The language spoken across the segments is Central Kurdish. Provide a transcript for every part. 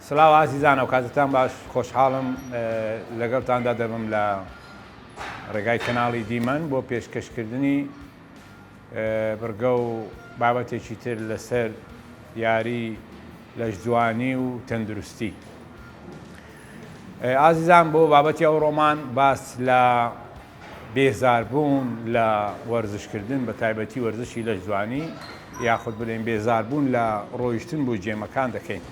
سڵاو ئازیزان ئەوکاتەتان باش خۆشحاڵم لەگەڵتاندا دەبم لە ڕێگای کەناڵی دیمەن بۆ پێشکەشکردنی بڕگە و بابەتێکی تر لەسەر یاری لەشجوانی و تەندروستی. ئازیزان بۆ بابەتی ئەوڕۆمان باس لە بێزاربوون لە وەرزشکردن بە تایبەتی وەرزشی لەشجوانی یاخود بڵێین بێزاربوون لە ڕۆیشتن بۆ جێمەکان دەکەین.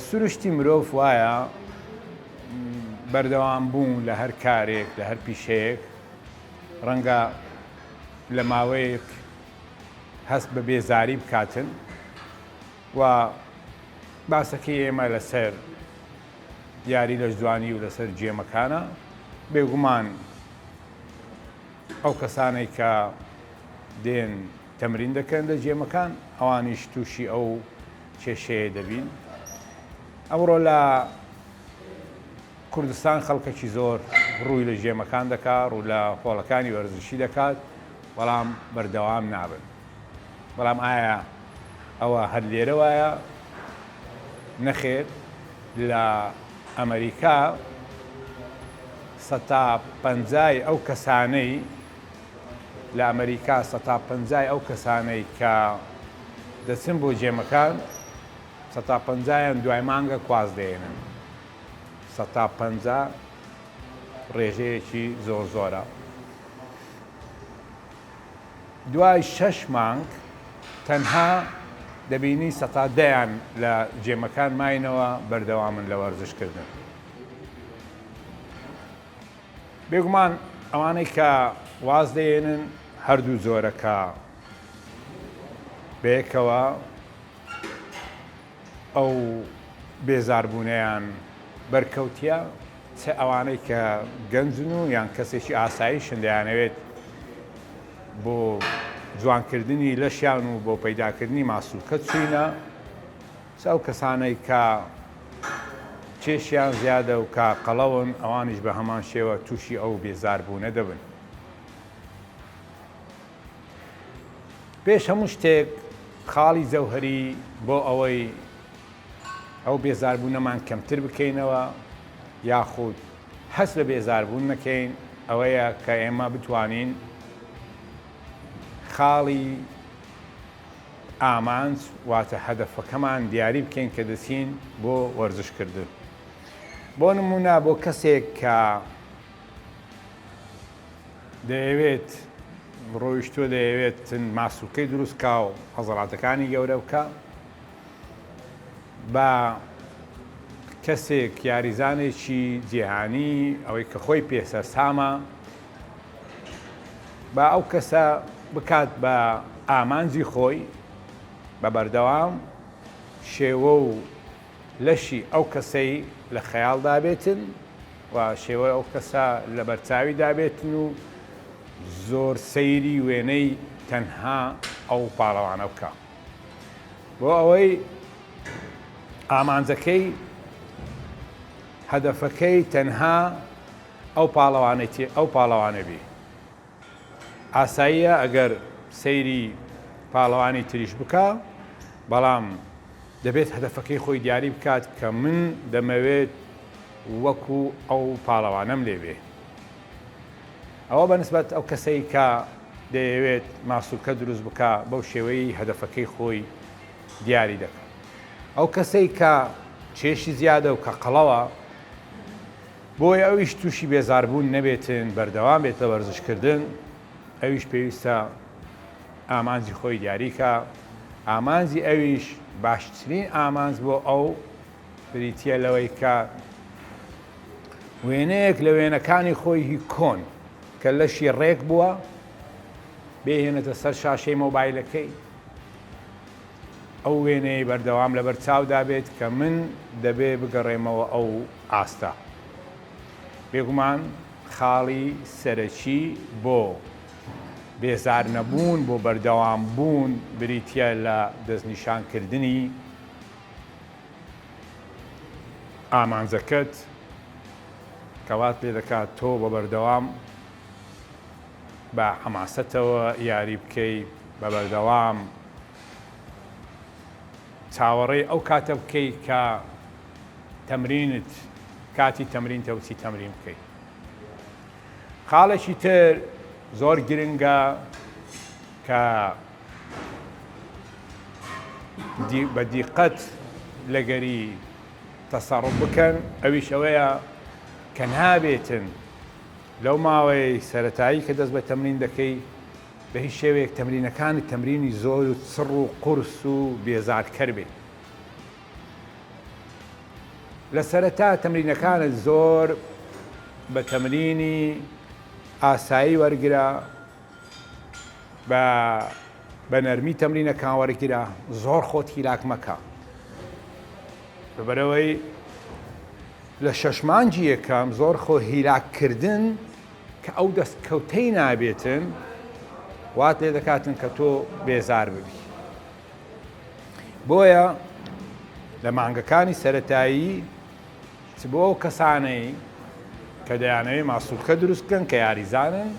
سروشتی مرۆڤ وایە بەردەوام بوون لە هەر کارێک لە هەر پیشەیەک ڕەنگە لە ماوەیەک هەست بە بێزاری بکاتن و باسەکەی ئێمە لەسەر یاری لەشجوانی و لەسەر گێمەکانە، بێگومان ئەو کەسانەی کە دێن تەمرین دەکەن لە گێمەکان ئەوانیش تووشی ئەو کێشەیە دەبین. ئەمڕۆ لە کوردستان خەڵکەکی زۆر ڕووی لە گێمەکان دەکات، ڕوو لە هۆڵەکانی وەرزشی دەکات، بەڵام بەردەوام نابن. بەڵام ئایا ئەوە هەر لێرە وایە؟ نەخێر، لە ئەمەریکا سەتا پەنجای ئەو کەسانەی لە ئەمەریکا سەتا پەنجای ئەو کەسانەی کە دەچن بۆ جێمەکان سەتا پەنجایان دوای مانگە کواز دەێنن سەتا پەنجا ڕێژەیەکی زۆر زۆرە. دوای شەش مانگ تەنها دەبینی سەتا دەیان لە جێمەکان ماینەوە بەردەوامن لە وەرزش کردن. بێگومان ئەوانەی کە واز دەێنن هەردوو جۆرەکە بەیەکەوە ئەو بێزاربوونەیان بەرکەوتیە، چ ئەوانەی کە گەنجن و یان کەسێکی ئاساییشن دەیانەوێت بۆ جوانکردنی لەشیان و بۆ پەیداکردنی ماسولکە چوینە، چ ئەو کەسانەی کە کێشیان زیادە و کە قەڵەون ئەوانیش بە هەمان شێوە تووشی ئەو بێزاربوونە دەبن. پێش هەموو شتێک خاڵی جەوهەری بۆ ئەوەی ئەو بێزاربوونەمان کەمتر بکەینەوە یاخود هەست بە بێزاربوون نەکەین ئەوەیە کە ئێمە بتوانین خاڵی ئامانج واتە هەدەفەکەمان دیاری بکەین کە دەچین بۆ وەرزشکردن بۆ نمونە بۆ کەسێک کە دەیەوێت ڕۆیشتووە دەیەوێت ماسولکەی دروست کا و عەزەڵاتەکانی گەورە بکا با کەسێک یاریزانێکی جیهانی ئەوەی کە خۆی پێ سەرسامە با ئەو کەسە بکات بە ئامانجی خۆی بە بەردەوام شێوە و لەشی ئەو کەسەی لە خەیاڵدا بێتن و شێوەی ئەو کەسە لەبەرچاویدا بێتن و زۆر سەیری وێنەی تەنها ئەو پاڵەوانە بکا بۆ ئەوەی ئامانجەکەی هەدەفەکەی تەنها ئەو پاڵەوانێتی ئەو پاڵەوانە بی ئاساییە ئەگەر سەیری پاڵەوانی تریش بکا بەڵام دەبێت هەدەفەکەی خۆی دیاری بکات کە من دەمەوێت وەکو ئەو پاڵەوانەم لێ بێ. ئەوە بە نسبەت ئەو کەسەی کە دەیەوێت ماسولکە دروست بکا بەو شێوەیەی هەدەفەکەی خۆی دیاری دەکات. ئەو کەسەی کە کێشی زیادە و کە قەڵەوە بۆیە ئەویش تووشی بێزاربوون نەبێتن بەردەوام بێت لە وەرزشکردن ئەویش پێویستە ئامانجی خۆی دیاری کا، ئامانجی ئەویش باشترین ئامانج بۆ ئەو بریتییە لەوەی کە وێنەیەک لە وێنەکانی خۆی هی کۆن کە لەشی ڕێک بووە بێهێنێتە سەر شاشەی مۆبایلەکەی ئەو وێنەیەی بەردەوام لەبەر چاودا بێت کە من دەبێ بگەڕێمەوە ئەو ئاستە. بێگومان خاڵی سەرەکی بۆ بێزار نەبوون بۆ بەردەوام بوون بریتییە لە دەستنیشانکردنی ئامانجەکەت کە وات لێ دەکات تۆ بە بەردەوام بە حەماسەتەوە یاری بکەی بە بەردەوام. چاوەڕێی ئەو کاتە بکەی کە تەمرینت کاتی تەمرینتە بچی تەمرین بکەی. خاڵێکی تر زۆر گرنگە کە بە دیقەت لەگەری تەسەڕوف بکەن ئەویش ئەوەیە کە نابێتن لەو ماوەیەی سەرەتایی کە دەست بە تەمرین دەکەی بە هیچ شێوەیەک تەمرینەکانت تەمرینی زۆر و چڕ و قورس و بێزارکەر بێت. لە سەرەتا تەمرینەکانت زۆر بە تەمرینی ئاسایی وەرگرە، بە بە نەرمی تەمرینەکان وەرگرە، زۆر خۆت هیلاک مەکە. لەبەرئەوەی لە شەش مانگی یەکەم زۆر خۆ هیلاک کردن کە ئەو دەستکەوتەی نابێتن وات لێ دەکاتن کە تۆ بێزار ببی. بۆیە لە مانگەکانی سەرەتایی چ بۆ ئەو کەسانەی کە دەیانەوێت ماسولکە دروست بکەن کە یاریزانن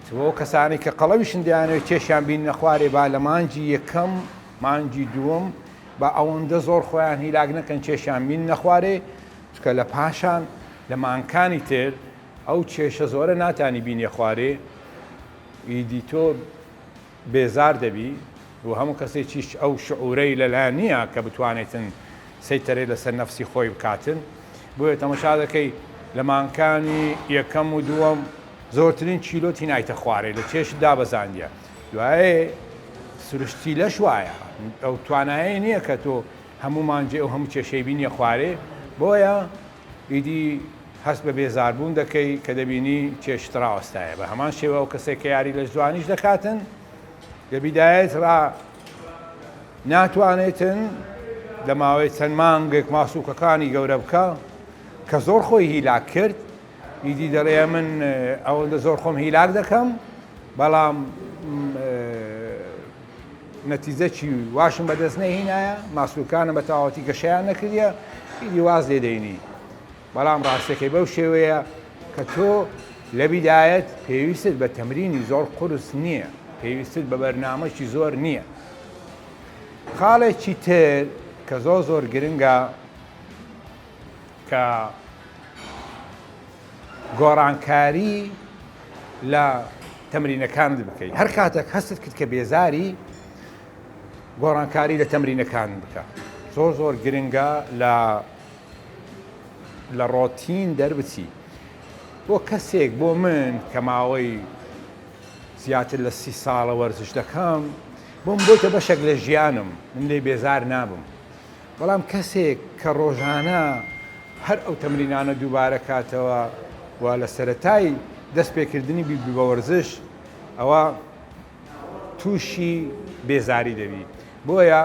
چ بۆ ئەو کەسانەی کە قەڵەویشن دەیانەوێت کێشیان بیننە خوارێ با لە مانگی یەکەم مانگی دووەم با ئەوەندە زۆر خۆیان هیلاک نەکەن کێشیان بیننە خوارێ چکە لە پاشان لە مانگکانی تر ئەو کێشە زۆرە ناتانی بینیە خوارێ ئیدی تۆ بێزار دەبی و هەموو کەسێکیش ئەو شعورەی لەلا نییە کە بتوانێتن سەیتەرەی لەسەر نەفسی خۆی بکاتن بۆیە تەمەشا دەکەی لە مانگکانی یەکەم و دووەم زۆرترین کیلۆتی نایتە خوارێ لە کێشت دابەزاندیە دوایێ سروشتی لەش وایە ئەو توانایەی نییە کە تۆ هەموو مانگێ ئەو هەموو کێشەی بینیە خوارێ بۆیە ئیدی هەست بە بێزاربوون دەکەی کە دەبینی کێشت ڕاوەستایە بە هەمان شێوە ئەو کەسێک کە یاری لەشجوانیش دەکاتن لە بیدایەت ڕا ناتوانێتن لە ماوەی چەند مانگێک ماسووکەکانی گەورە بکە کە زۆر خۆی هیلاک کرد ئیدی دەڵێ من ئەوەندە زۆر خۆم هیلاک دەکەم بەڵام نەتیجەکی واشم بەدەست نەهینایە ماسولکانم بە تەواوەتی گەشەیان نەکردیە ئیدی واز لێ دەینی بەڵام ڕاستەکەی بەو شێوەیە کە تۆ لە بیدایەت پێویستت بە تەمرینی زۆر قورس نییە پێویستت بە بەرنامەکی زۆر نییە خاڵێکی تر کە زۆر زۆر گرنگە کە گۆڕانکاری لە تەمرینەکانت بکەیت هەر کاتێک هەستت کرد کە بێزاری گۆڕانکاری لە تەمرینەکان بکە زۆر زۆر گرنگە لە لە ڕۆتین دەربچی بۆ کەسێک بۆ من کە ماوەی زیاتر لە سی ساڵە وەرزش دەکەم بۆم بۆتە بەشێک لە ژیانم من لێ بێزار نابم بەڵام کەسێک کە ڕۆژانە هەر ئەو تەمرینانە دووبارە کاتەوە و لە سەرەتای دەست پێکردنی بی بە وەرزش ئەوە تووشی بێزاری دەبی بۆیە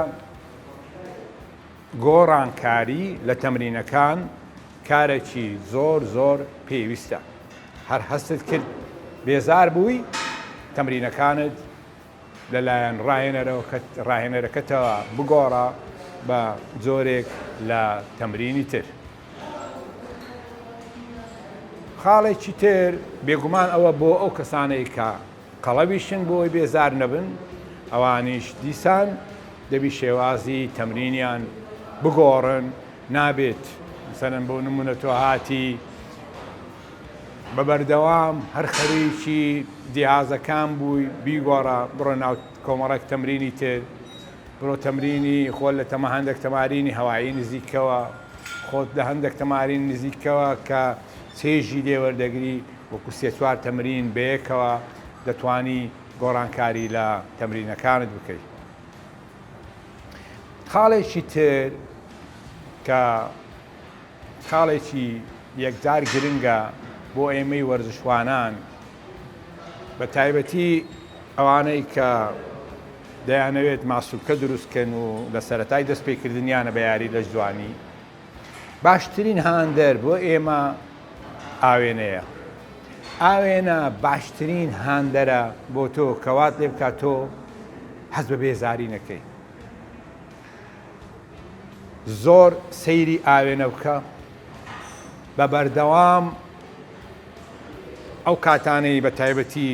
گۆڕانکاری لە تەمرینەکان کارێکی زۆر زۆر پێویستە هەر هەستت کرد بێزار بووی تەمرینەکانت لەلایەن ڕاهێنەرەکەتەوە بگۆڕە بە جۆرێک لە تەمرینی تر. خاڵێکی تر بێگومان ئەوە بۆ ئەو کەسانەی کە قەڵەویشن بۆی بێزار نەبن ئەوانیش دیسان دەبی شێوازی تەمرینیان بگۆڕن نابێت مەسەلەن بۆ نمونە تۆ هاتی بە بەردەوام هەر خەریکی جیهازەکان بووی بیگۆڕە بڕۆ ناو کۆمەڵێک تەمرینی تر بڕۆ تەمرینی خۆت لە تەمە هەندێک تەمارینی هەوایی نزیکەوە خۆت لە هەندێک تەمارین نزیکەوە کە چێژی لێ وەردەگری وەکو سێ چوار تەمرین بەیەکەوە دەتوانی گۆڕانکاری لە تەمرینەکانت بکەیت. خاڵێکی تر کە خاڵێکی یەکجار گرنگە بۆ ئێمەی وەرزشوانان بە تایبەتی ئەوانەی کە دەیانەوێت ماسولکە دروستکەن و لە سەرەتای دەست پێکردنیانە بە یاری لەش جوانی باشترین هاندەر بۆ ئێمە ئاوێنەیە ئاوێنە باشترین هاندەرە بۆ تۆ کەوات لێ بکات تۆ حەز بە بێزاری نەکەی زۆر سەیری ئاوێنە بکە بە بەردەوام ئەو کاتانەی بە تایبەتی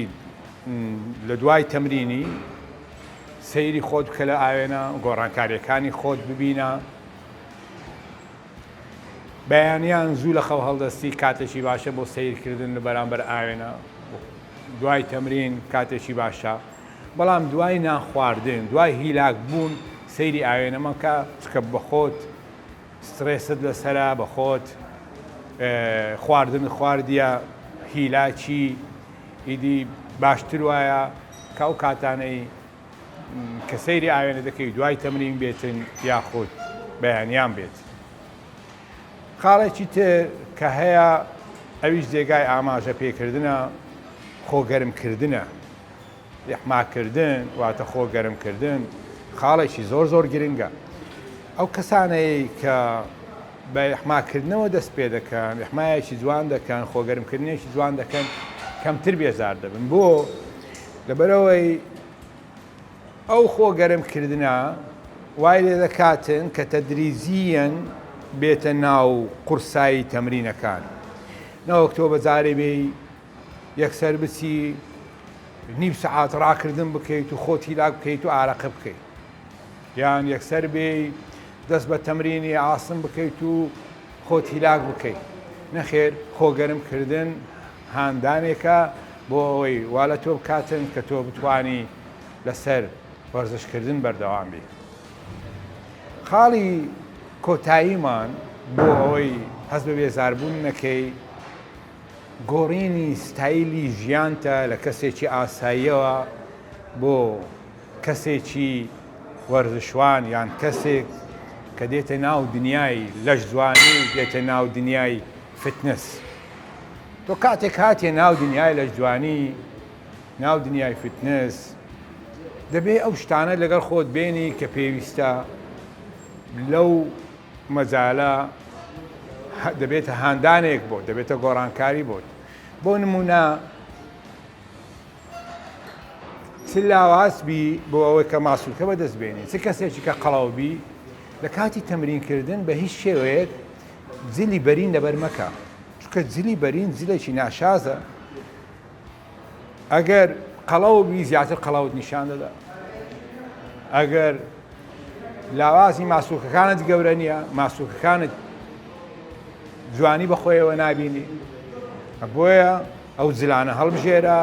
لە دوای تەمرینی سەیری خۆت بکە لە ئاوێنە، گۆڕانکارییەکانی خۆت ببینە. بەیانیان زوو لە خەو هەڵدەستی کاتێکی باشە بۆ سەیرکردن لە بەرامبەر ئاوێنە، دوای تەمرین کاتێکی باشە، بەڵام دوای نان خواردن دوای هیلاک بوون سەیری ئاوێنە مەکە، چونکە بەخۆت سترێست لەسەرە، بەخۆت خواردن خواردیە هیلاکی، ئیدی باشتر وایە کە ئەو کاتانەی کە سەیری ئاوێنە دەکەی دوای تەمرین بێتن یاخود بەیانیان بێت. خاڵێکی تر کە هەیە ئەویش جێگای ئاماژە پێکردنە خۆگەرمکردنە ئیحماکردن واتە خۆگەرمکردن خاڵێکی زۆر زۆر گرنگە ئەو کەسانەی کە بە ئیحماکردنەوە دەست پێ دەکەن ئیحمایەکی جوان دەکەن خۆگەرمکردنێکی جوان دەکەن کەمتر بێزار دەبن بۆ لەبەرئەوەی ئەو خۆ گەرم کردنە وای لێ دەکاتن کە تەدریجیەن بێتە ناو قورسایی تەمرینەکان نەوەک تۆ بە جارێ بێی یەکسەر بچی نیو سەعات ڕاکردن بکەیت و خۆت هیلاک بکەیت و ئارەقە بکەیت یان یەکسەر بێی دەست بە تەمرینی ئاسن بکەیت و خۆت هیلاک بکەیت نەخێر خۆ گەرم کردن هاندانێکە بۆ ئەوەی وا لە تۆ بکاتن کە تۆ بتوانی لەسەر وەرزشکردن بەردەوام بی. خاڵی کۆتاییمان بۆ ئەوەی هەست بە بێزاربوون نەکەی، گۆڕینی ستایلی ژیانتە لە کەسێکی ئاساییەوە بۆ کەسێکی وەرزشوان یان کەسێک کە دێتە ناو دنیای لەشجوانی و دێتە ناو دنیای fitness. تۆ کاتێک هاتیە ناو دنیای لەشجوانی، ناو دنیای fitness، دەبێ ئەو شتانە لەگەڵ خۆت بێنی کە پێویستە لەو مەجالە دەبێتە هاندانێک بۆت، دەبێتە گۆڕانکاری بۆت. بۆ نمونە چ لاواز بی بۆ ئەوەی کە ماسولکە بەدەست بێنی، چ کەسێکی کە قەڵەو بی لە کاتی تەمرینکردن بە هیچ شێوەیەک جلی بەرین لەبەر مەکە، چونکە جلی بەرین جلێکی ناشازە، ئەگەر قەڵەو بی زیاتر قەڵەوت نیشان دەدا، ئەگەر لاوازی ماسولکەکانت گەورە نییە ماسولکەکانت جوانی بەخۆیەوە نابینی، بۆیە ئەو جلانە هەڵبژێرە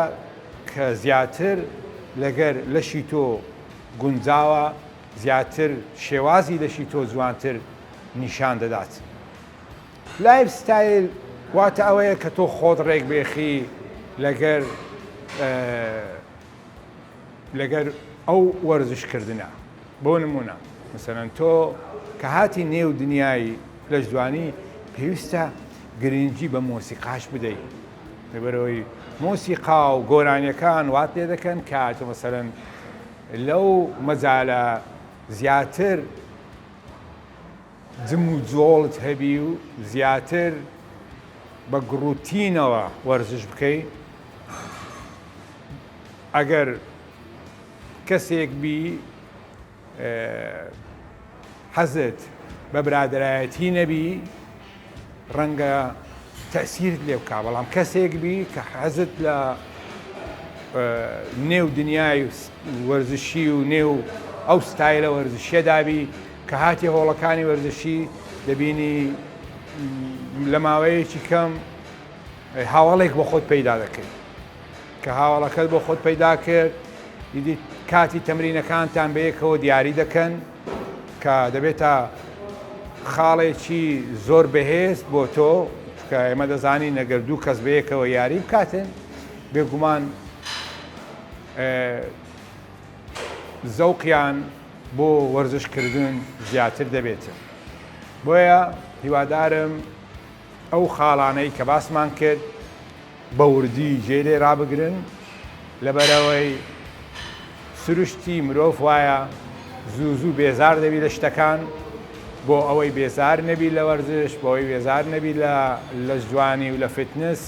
کە زیاتر لەگەر لەشی تۆ گونجاوە، زیاتر شێوازی لەشی تۆ جوانتر نیشان دەدات. lifestyle واتە ئەوەیە کە تۆ خۆت ڕێک بێخی لەگەر لەگەر ئەو وەرزشکردنە. بۆ نمونە مەسەلەن تۆ کە هاتی نێو دنیای لەشجوانی پێویستە گرنگی بە مۆسیقاش بدەیت لەبەرەوەی مۆسیقا و گۆرانیەکان وات لێ دەکەن کە تۆ مەسەلەن لەو مەجالە زیاتر جم و جۆڵت هەبی و زیاتر بە گڕوتینەوە وەرزش بکەی ئەگەر کەسێک بی حەزت بە برادەرایەتی نەبی ڕەنگە تەسیرت لێ بکا بەڵام کەسێک بی کە حەزت لە نێو دنیای وەرزشی و نێو ئەو ستایلە وەرزشیەدابی کە هاتی هۆڵەکانی وەرزشی دەبینی لە ماوەیەکی کەم هاوڵێک بۆ خۆت پەیدا دەکەیت کە هاوەڵەکەت بۆ خۆت پەیدا کرد ئیدی کاتی تەمرینەکانتان بەیەکەوە دیاری دەکەن کە دەبێتە خاڵێکی زۆر بەهێز بۆ تۆ چونکە ئێمە دەزانین ئەگەر دوو کەس بەیەکەوە یاری بکاتن بێگومان زەوقیان بۆ وەرزشکردن زیاتر دەبێتن بۆیە هیوادارم ئەو خاڵانەی کە باسمان کرد بە وردی جێ لێ رابگرن، لەبەرئەوەی سروشتی مرۆڤ وایە زوو زوو بێزار دەبی لە شتەکان، بۆ ئەوەی بێزار نەبی لە وەرزش، بۆ ئەوەی بێزار نەبی لە لەشجوانی و لە fitness،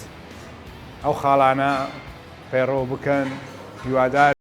ئەو خاڵانە پەیڕەو بکەن، هیوادارم.